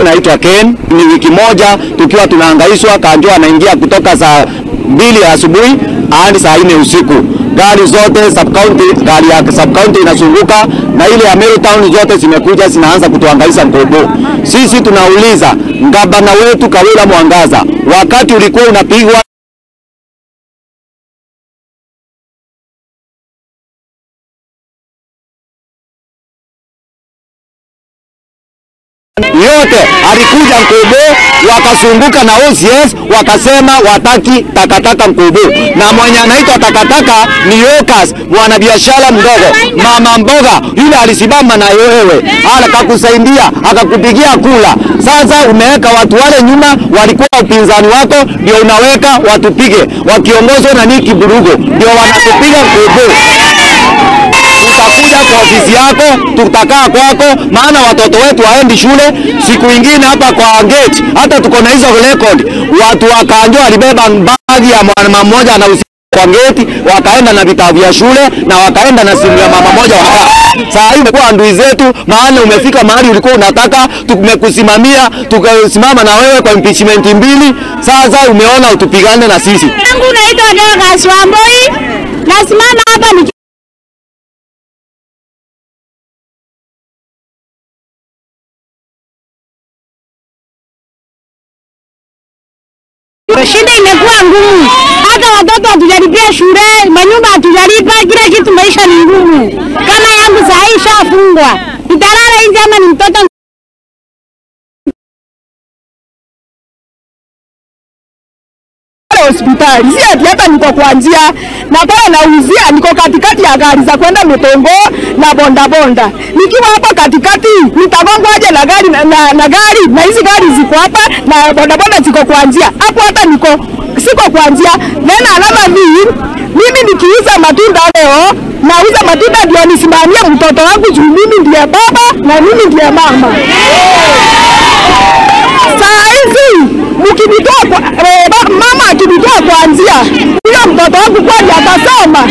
Naitwa Ken. Ni wiki moja tukiwa tunahangaishwa. Kanjo anaingia kutoka saa 2 asubuhi hadi saa 4 usiku. Gari zote sub county, gari ya sub county inazunguka na ile ya Meru Town zote zimekuja zinaanza kutuhangaisha Nkobo. Sisi tunauliza gavana wetu Kawira Mwangaza, wakati ulikuwa unapigwa yote alikuja Nkobo, wakasunguka na OCS wakasema wataki takataka Nkobo, na mwenye anaitwa takataka ni Yokas, mwanabiashara mdogo, mama mboga yule alisimama na wewe akakusaidia akakupigia kula. Sasa umeweka watu wale nyuma walikuwa upinzani wako, ndio unaweka watupige wakiongozwa na Niki Burugo, ndio wanatupiga Nkobo. Tutakuja kwa ofisi yako, tutakaa kwako, maana watoto wetu waendi shule. Siku ingine hapa kwa gate, hata tuko na hizo record, watu wa Kanjo walibeba bagi ya mama mmoja na kwa gate, wakaenda na vitabu vya shule na wakaenda na simu ya mama mmoja wakaa. Saa hii umekuwa ndui zetu, maana umefika mahali ulikuwa unataka, tumekusimamia, tukasimama na wewe kwa impeachment 2. Sasa umeona utupigane na sisi. Yangu naitwa Dorcas Wamboi, nasimama hapa ni shida imekuwa ngumu, hata watoto hatujalipia shule, manyumba hatujalipa, kila kitu, maisha ni ngumu. Kama yangu saa hii ishafungwa, nitalala nje ama ni mtoto hospitali? Si ati hata niko kwa njia na pale nauzia, niko katikati ya gari za kwenda Mitongo na bonda bonda. Nikiwa hapa katikati nitagongwa aje na gari na gari, na hizi gari ziko hapa na bonda bonda ziko kwa njia. Hapo hata niko siko kwa njia. Nena alama mimi nikiuza matunda leo, nauza matunda ndio nisimamie mtoto wangu juu mimi ndiye baba na mimi ndiye mama. Saa hizi mkinitoa kwa, mama akinitoa kwa njia, huyo mtoto wangu kwani atasoma?